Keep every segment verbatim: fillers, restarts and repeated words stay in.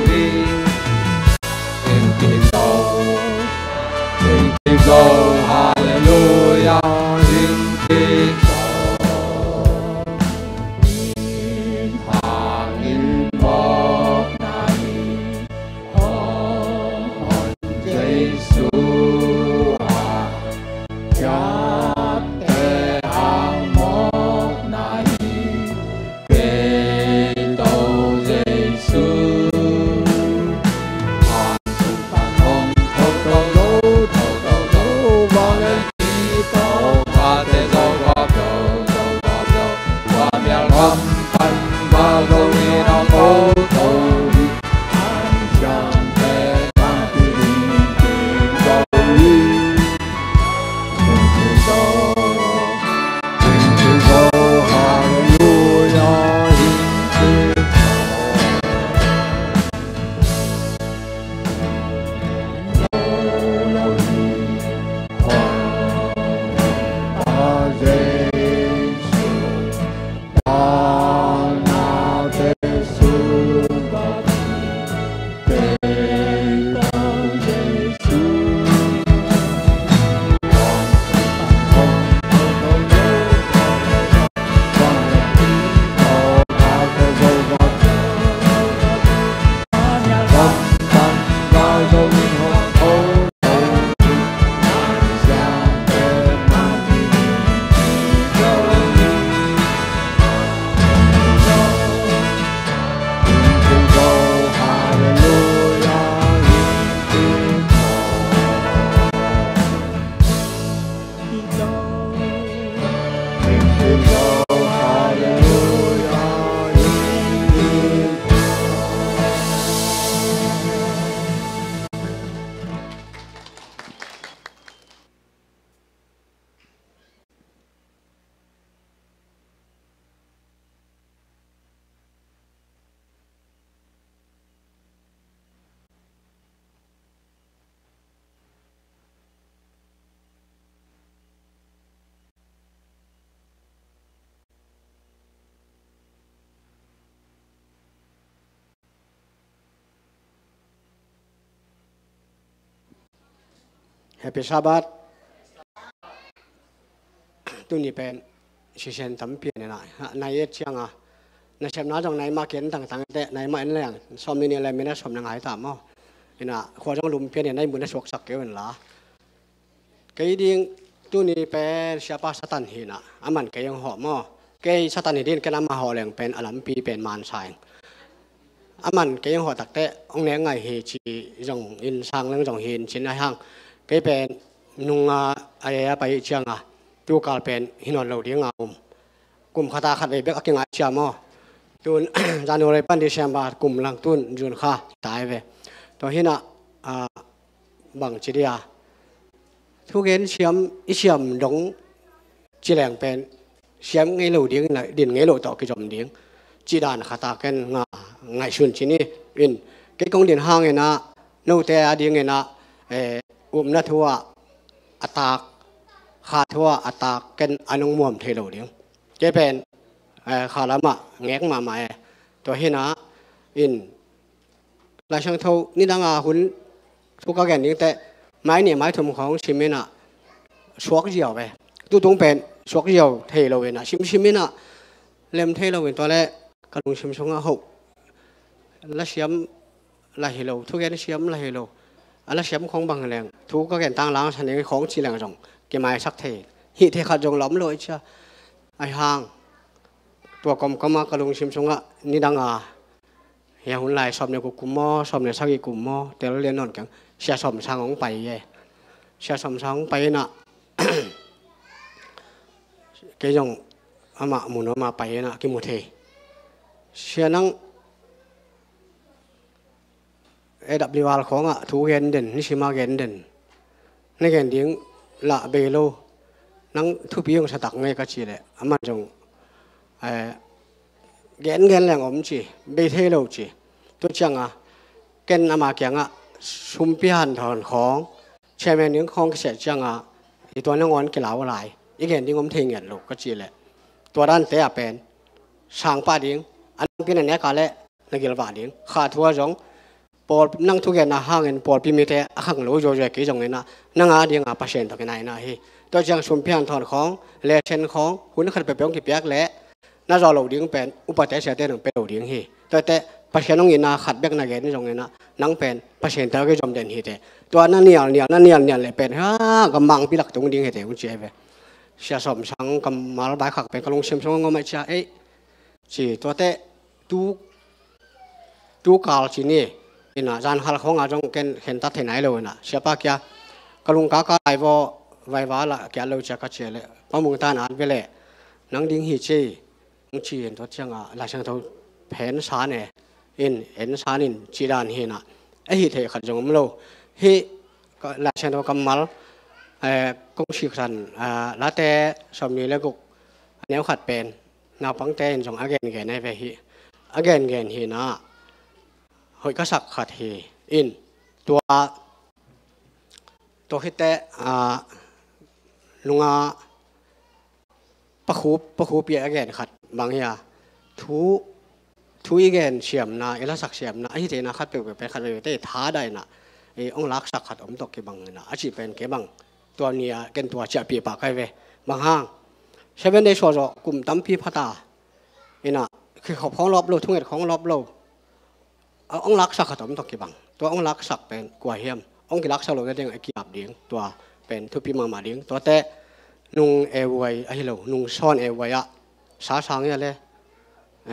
Hallelujah, hing kik zo, hing kik zo, hallelujah, hing kik zo. Hang in mawkna hi, hong hon Jesu ah, kiate hang mawkna hi. Happy Sabbath. Tuni pen session tampi a nai, nai et ciang a, nasepna zong nai mah kian tangtang te, nai mah en leng sawm ni ni le minute sawm na ngai ta maw? Ina khua zong lum pian in nai mun a suaksak keu in la. Kei ding tuni pen siapa Satan hi na, aman kei hong hawh maw? Kei Satan hi din ken ama hawh leng pen a lampi pen mansa ing. Aman kei hong hawh takte hong nek ngai hi ci zong in sang leng zong hi in cin a hang. Kei pen nung a, a, a pai ciang a, tukal pen hi nawn lo ding a um. Kum khat a khat vei bek a kingai cia maw? Tun January pan December kum lang tun June kha tai ve. Tua hi na, a, bang ci dia. Thugen siam, i siam dong ci leng pen siam ngei lo ding, din ngei lo tawh kizom ding. Ci dan khat a ken nga, ngaihsun ci ni in. Kei kong din hang in a, note a ding in a, eh, upna thu ah a tak, kha thu ah a tak ken a nung muam thei lo ding. Kei pen eh, kha lamah ngek mahmah e. Tua hinah in Lai Siangtho nidanga hun thu ka gen dingte mai nih mai thum khawng siminah suak ziau e. Tutung pen suak ziau thei lo inah simsim inah lem thei lo in tua le ka lungsim sungah hoh lasiam la hi lo, thugen siam la hi lo. A lasiam khawng bang leng thu ka gen tang lang sa ning khawng ci leng zong kimaisak thei, hih thei khat zong la om lo i cia. Ai hang tua komkama ka lungsim sungah nidanga hia hun lai sawm le guk kum maw, sawm le sagih kum maw, tel lian nawn keng Sia Sawm Sang hong pai e. Sia Sawm Sang hong pai inah kei zong amah mun amah pai inah kimu thei. Sia nang A W R khawngah thu gen den, nisima gen den. Na gen ding lah bei lo. Nang thupi hong satak ngei ka ci leh aman zong eh, gen gen leng om ci, bei thei lo ci. Tua cianga ken ama kiangah sumpi hanthawn khawng chairman ding khawng kiseh cianga i tua nangawn kilau lai i gen ding om thei ngiat lo ka ci leh tua dante a pen sangpah ding a nangpi na neka le na gilvah ding kha thua zong pawl nang thugenna hangin pawlpi mite a khang lo zuazua kei zongin ah nang a dinga Pasian tawh kinai na hi. Tua ciang sumpi hanthawn khawng, lesen khawng, hun khat peuhpeuh hong kipiak leh na zawh loh ding pen upate siate nang pe lo ding hi. Tuate Pasian hong itna khat bek na gen zongin ah nang pen Pasian tawh kizom den hi teh. Tua na nialnial na nialnial leh pen ha ka mangpi lak tung ding hi teh hong ci hi ve. Sia Sawm Sang kammal vaikhak pen ka lungsim sung hong om a cia ei ci tuate tu tu kal ci ni inah zan hal khawngah zong ken khentat thei nai lo inah siapa kia ka lungka ka lai vaw vaiva lah kiat lo cia ka cia leh pa mung tan at ve leh nang ding hi ci hong ci in tua ciangah Lai Siangtho phen san e in en san in ci dan hi inah a hi thei khat zong om lo hi. Lai Siangtho kammal kong siksan late sawmli le guk a neu khat pen naupangte in zong a gengen ahi ve hi. A gengen hi inah hoih ka sak khat hi in tua tua khitte nunga pakhup pakhup i a gen khat bang hi a thu thu i gen siamna i lasak siamna a hi theina khat peuhpeuh pen khat peuhpeuh te i thadah inah i ong laksak khat om tawh kibang inah a cih pen kei bang tua ni a ken tua ciahpih pah kai ve. Bang hang Seven Day suah zawh kum tampi phata inah khikhop khawng lawp lo thunget khawng lawp lo a ong laksak khat om tawh kibang tua ong laksak pen kua hiam ong kilaksak lo nading a kiap ding tua pen thupi mahmah ding tuate nung evuai ahi lo nung sawn evuai ah sasang ia le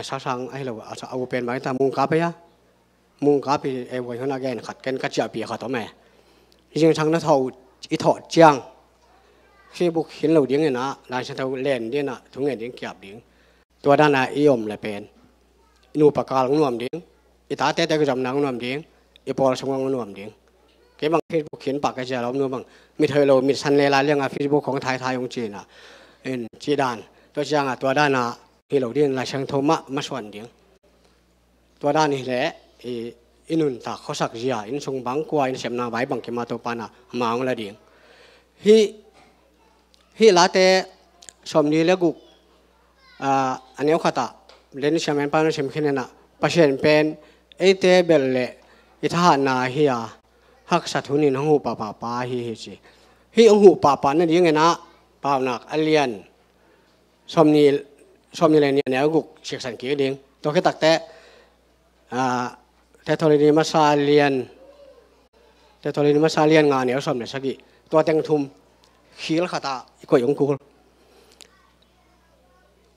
sasang ahi lo a u pen bang ta mungkap ia mungkap i evuai hun a gen khat ken ka ciahpih khat om e. Zingsang na thawh i thawh ciang Facebook hin lo ding inah Lai Siangtho len ding inah thungen ding kiap ding tua dana i om le pen i nupa kal hong nuam ding i tate te kizomna hong nuam ding i pawl sung hong nuam ding. Kei bang Facebook hin pah ka cia lawm nu bang mit hoih lo mit san le lai lianga Facebook hong thaithai hong ci inah in ci dan tua cianga tua dana hi lo ding Lai Siangtho mah masuan ding. Tua dan hi leh i nuntak khuasak zia inn sung bang kua inn sepna vai bang kima Topa na ma hong la ding. Hih hih late sawmli le guk a neu khatah len siamen pa na sim khin inah Pasian pen eite belh leh i thahatna hi a haksat hunin hong huh pahpah pa hi hi ci. Hih hong huh pahpah nading inah Paunak a lian sawmni sawmni le nih a neu guk siksan kik ding. Tua khitakte Thessaloni masa lian Thessaloni masa lian nga neu sawm le sagih tua teng thum khil khatah i koih hong kul.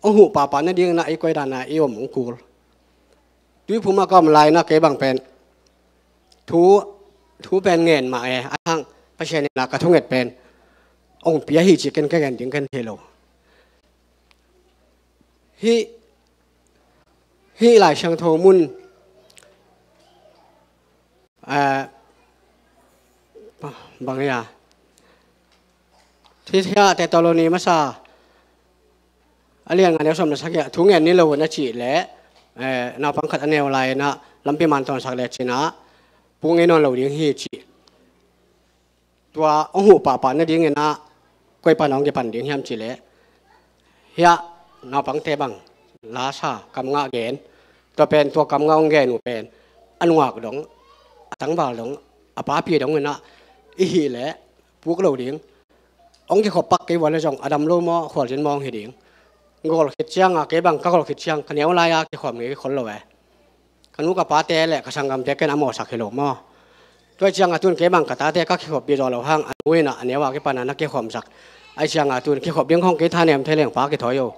Hong huh pahpah nading inah i koih dana i om hong kul. Tuiphum a ka om lai inah kei bang pen thu thu pen ngen mah e a hang Pasian inah ka thunget pen hong pia hi ci ken ka gen ding ken thei lo. Hih hih Lai Siangtho mun bang ia thithia Thessaloni masa a lian nga neu sawm le sagih ah thu ngen ni lo na cih leh naupang khat a neu lai inah lampi man tawnsak le cinah puk ngei nawn lo ding hi cih. Tua hong huh pahpah nading inah koi pan hong kipan ding hiam ci leh hiah naupangte bang la sa, kam ngah gen. Tua pen, tua kam ngah hong gen uh pen a nungak dong, a tangval dong, a papi dong in ah i hih leh puk lo ding. Hong kikhop pak kei uh a leh zong a dam lo maw, khualzin maw hong hi ding. Gawl khit ciang a, kei bang ka gawl khit ciang ka neu lai-a kikhawm ngei khol lo e. Ka nu ka pate le ka sanggamte ken a mawhsak hi lo maw. Tua ciang a tun kei bang ka tate ka kikhop dih zaw lo hang, a nu in ah a neu a kipan a na kikhawmsak. Ahih ciang a tun kikhop ding khawng kei thanem thei leng pa kithawi o,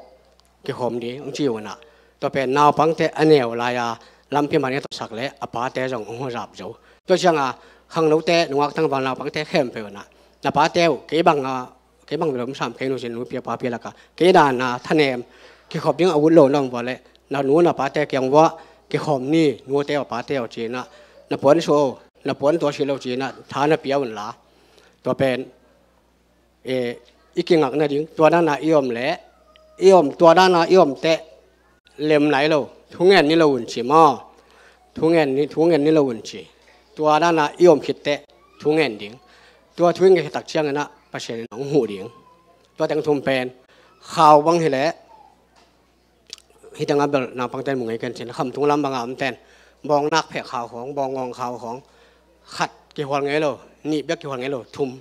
kikhawm ding hong ci uh in ah. Tua pen naupangte a neu lai-a lampi man i tawsak le a pate zong hong huzap zo. Tua ciang a khangnote, nungak tangval naupangte khempeuh in ah, na pate uh kei bang a, kei bang bel om sam kei nu cin, nupi a papi lak a kei dan a thanem, kikhop ding a ut lo na om uh a leh na nu na pate kiang uah kikhawm ni, nute aw pate aw ci in ah, na puan suah o, na puan tua si lo ci in ah tha na pia un la. Tua pen, e, i kingak nading, tua dan a i om leh, i om, tua dan a i om teh lem nai lo, thungen ni lo un ci maw. Thungen ni, thungen ni lo un ci. Tua dan a i om khit teh thungen ding. Tua thu i nget khit tak ciang in ah Pasian in hong huh ding. Tua teng thum pen, khau bang hi leh, hih teng a bel naupangte mu ngei ken cin, khamtung lam bang a omten, bawng nak phek khau khawng, bawng ngawng khau khawng, khat kihual ngei lo, nih bek kihual ngei lo, thum.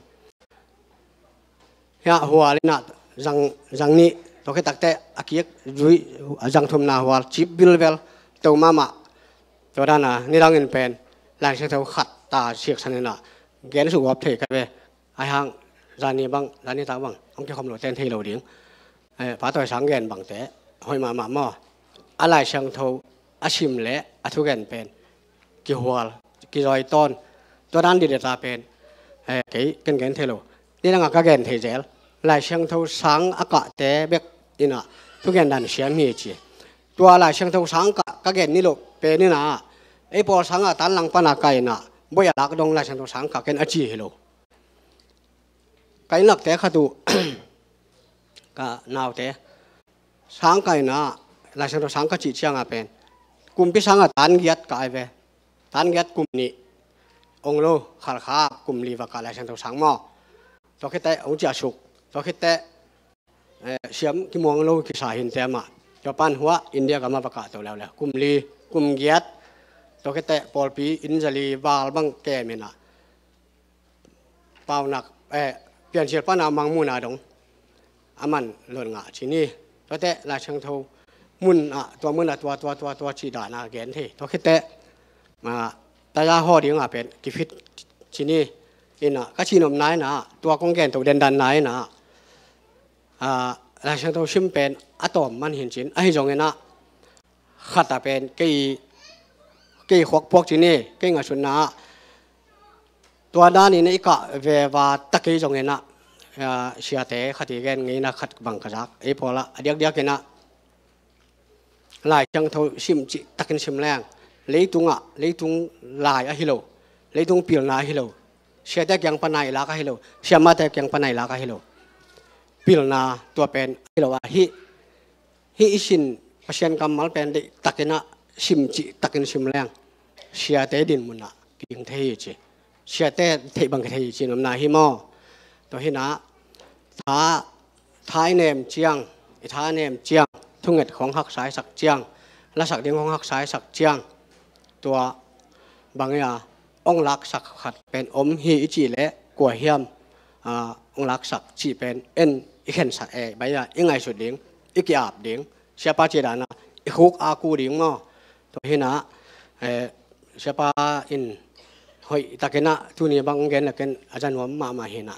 Hiah hual in ah zang, zang nih, tua khit tak teh a kik zui, a zang thumna hual cip bilbel, to mahmah. Tua dan a nidang in pen Lai Siangtho khat ta siksan in ah gen suk uap thei ka ve. Ahih hang zani bang, zani tak bang hong kikhawm lo ten thei lo ding. Eh, Pa Tawi Sang gen bangte hoih mahmah maw. A Lai Siangtho a sim le a thugen pen kihual, kizawi tawn. Tua dan dideta pen, eh, kei ken gen thei lo. Nidang a ka gen thei zel, Lai Siangtho sang a kahte bek in ah thugen dan siam hi ci. Tua Lai Siangtho sang kah ka gen ni loh pen in ah, ei pawl sang a tan lang pan a kah in ah, boih a lak dong Lai Siangtho sang kah ken a ci hi lo. Ka inn lakte khat uh, ka naute, sang kah in ah, Lai Siangtho sang ka cih ciang a pen, kumpi sang a tan giat kah ai ve. Tan giat kum nih ong lo, Khalkha kum li va kah Lai Siangtho sang maw. Tua khit teh ong ciah suk. Tua khit teh, eh, siam kimuang lo kisa hi inteh amah. Tua pan huah India gam ah va kah to leuleu. Kum li, kum giat. Tua khit teh pawlpi inn za li val bang kem in ah, Paunak, eh, Piancil pan a Mangmun a dong a man lon ngah ci ni. Tua teh Lai Siangtho mun ah, tua mun ah, tua, tua, tua, tua cih dan a gen thei. Tua khit teh, ah, taya haw ding a pen kifit ci ni. In ah, ka cihnopna in ah, tua kong gen to dendanna in ah, ah, Lai Siangtho sim pen a tawm man hi in cin, ahi zongin ah, khat a pen kei, kei khuak puak ci ni, kei ngaihsutna ah, tua dan in i kah ve va ta kei zongin ah, ah, siate khat i gen ngeina khat bang ka zak. Ei pawl ah a diakdiak in ah, Lai Siangtho sim cih takin sim leng, leitung ah, leitung lai ahi lo, leitung pilna ahi lo, siate kiang pan a i lak ahi lo, siamahte kiang pan a i lak ahi lo, pilna tua pen ahi lo a, hih, hih i sin Pasian kammal pen deih takin ah sim cih takin sim leng, siate dinmun ah kiding thei hi ci. Siate theih bang kithei hi ci nopna hi maw. Tua hi in ah, tha, tha i nem ciang, i tha nem ciang, thunget khawng haksa i sak ciang, lasak ding khawng haksa i sak ciang, tua bang i a, ong laksak khat pen om hi i cih leh kua hiam, ah, ong laksak cih pen en i khensat e, bai a i ngaihsut ding, i ki-ap ding, siapa cih dan a i khuk a ku ding maw. Tua hi in ah, eh, siapa in hoih takin ah tuni bang gen leh ken a za nuam mahmah hi in ah,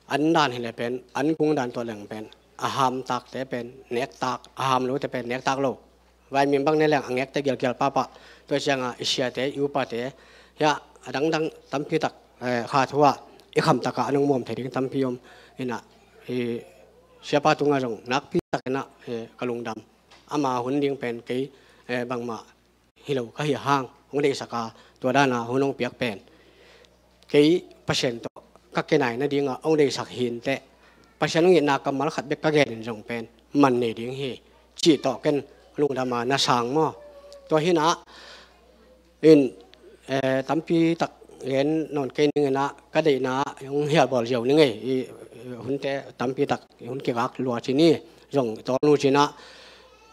an dan hi leh pen, an kung dan tua leng pen, a hamtakte pen nektak, a ham lote pen nektak lo. Vaimin bang ne leng a ngekte gialgial pahpah. Tua ciang a i siate, i upate, hiah a dangdang tampi tak, eh, kha thu ah i kham tak a a nungmuam thei ding tampi om in ah, i siapa tung ah zong nakpi takin ah, eh, ka lungdam. Ama hun ding pen kei, eh, bangmah hi lo ka hih hang, hong deihsak a, tua dan a hun hong piak pen kei Pasian tawh ka kinai nading a hong deihsak hi inteh, Pasian hong itna kammal khat bek ka gen in zong pen man nei ding hi, cih tawh ken lungdam a na sang maw. Tua hi in ah, in, eh, tampi tak gen nawn kei ning in ah, ka deihna hong hialbawl ziau ning ei, i, i hunte tampi tak, i hun kigak lua ci ni, zong tawlnu ci in ah,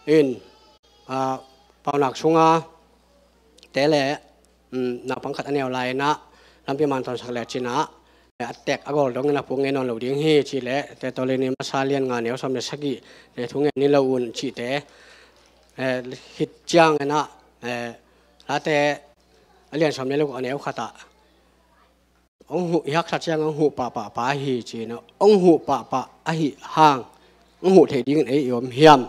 in, ah, paunak sunga te le, um, naupang khat a neu lai inah lampi man tawnsak le cinah, eh, a tek a gol dongin a puk ngei nawn lo ding hi ci le, te tawlin i masa lian nga neu sawm le sagih te thu ngen ni lo un cihte, eh, hit ciang inah, eh, Late a lian sawm le luk a neu khatah hong huh, i haksa ciang hong huh pahpah pa hi ci inah, hong huh pahpah ahi hang hong huh thei dingin ei i om hiam?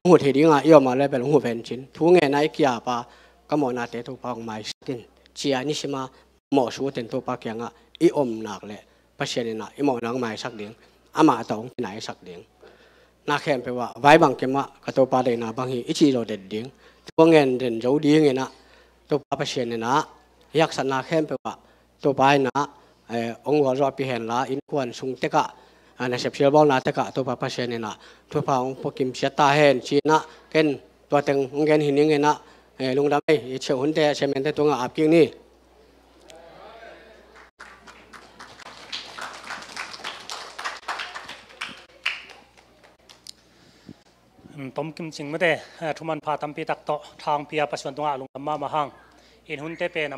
Hong huh thei dinga i om a le bel hong huh ven cin, thu ngenna i kiapa ka mawhnate Topa hong maisak in cia nisima mawhsu ten Topa kiangah i om nak le Pasian inah i mawhna hong maisak ding, amah tawh hong kinaisak ding. Na khempeuh ah vai bangkim ah ka Topa deihna bang hi i cih zawh det ding. Thu a ngen den zo ding inah Topa Pasian inah i haksatna khempeuh ah Topa inah, eh, hong gualzawhpih henla, innkuan sung tekah, ah, nasep silbawlna tekah Topa Pasian inah thupha hong puakim ciat ta hen ci inah ken tua teng hong gen hi ning inah, eh, lungdam ei. I cheuh hunte, chairman te tungah ap kik ni. Tomkim cing mate, eh, thuman pha tampi tak tawh thangpi a Pasian tungah lungdam mahmah hang. Inn hunte pen a